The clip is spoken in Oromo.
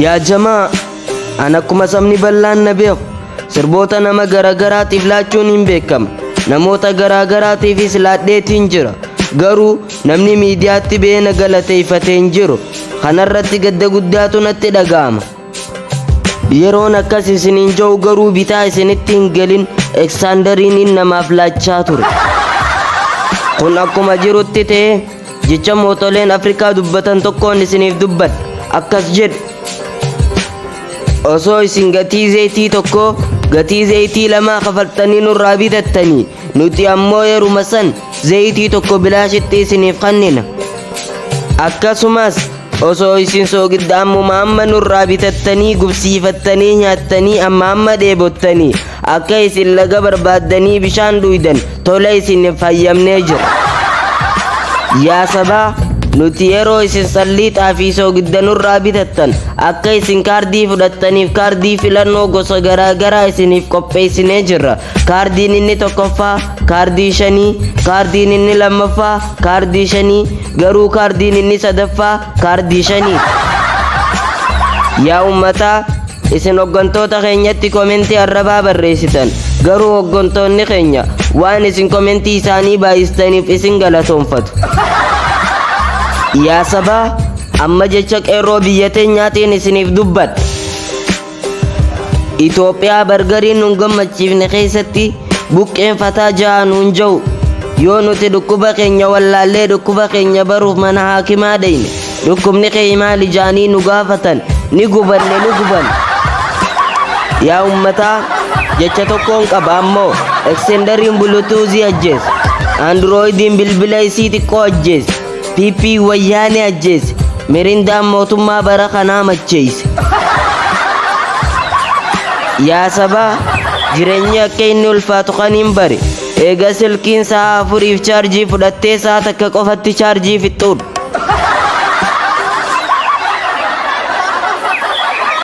Yaa jamaa, an akkuma sabni bal'aan na beeku, sirboota nama garaagaraatiif laachuun hin beekama. Namoota garaagaraatiifis laadheetiin jira. Garuu namni miidiyaatti ba'ee na galateeffatee hin jiru. Kanarratti gadda guddaatu natti dhaga'ama. Yeroon akkas isiniin jiru garuu bitaa isinitti hin galin eksaandariin namaaf laachaa ture. Kun akkuma jirutti ta'ee jecha mootoleen Afrikaa dubbatan tokkoon isiniif dubbadha. Akkas jedhu. Osoo isin gatii zayitii tokko gatii zayitii lamaa kafaltanii nurraa bitattanii, nuti ammoo yeruma san zayitii tokko bilaashitti isiniif kennina. Akkasumas osoo isin soogidda ammuma amma nurraa bitattanii gubsiifattanii nyaattanii amma amma dheebottanii akka isin laga barbaaddanii bishaan dhuydan tola isin fayyamnee jira. Yaa sabaa, nuti yeroo isin salliixaa fi soogidda nurraa bitattan akka isin kaardii fudhattaniif kaardii filannoo gosa garaa garaa isiniif qopheessinee jirra. Kaardiin inni tokkoffaa kaardii shanii, kaardiin inni lammaffaa kaardii shanii, garuu kaardiin inni sadaffaa kaardii shanii. Yaa uummataa, isin hooggantoota keenyatti komentii arrabaa barreessitan, garuu hooggantoonni keenya waan isin komentii isaanii baay'istaniif isin galatoonfatu. Yaa sabaa, amma jecha qeerroo biyya teenyaatiin isiniif dubbadha. Itoophiyaa bargariin nun gammachiifne keessatti buqqeen fataa ja'a nuun ja'u. Yoo nuti dhukkuba keenya wallaallee dhukkuba keenya baruuf mana haakimaa dhayne, dhukkubni kee maali jaanii nu gaafatan, ni gubanne, ni gubanne. Yaa uummataa, jecha tokkoon qaba ammoo: extenderiin bluetoothii ajjeese, androidiin bilbila isii xiqqoo ajjeese, PP Wayyaanee ajjeese, Mirindaan mootummaa bara kanaa macheeyse. Yaa sabaa, jireenyi akka inni ulfaatu kan hin bare eega silkiin sa'a 4f chaarjii fudhattee sa'a 1 qofatti chaarjii fixxuudha.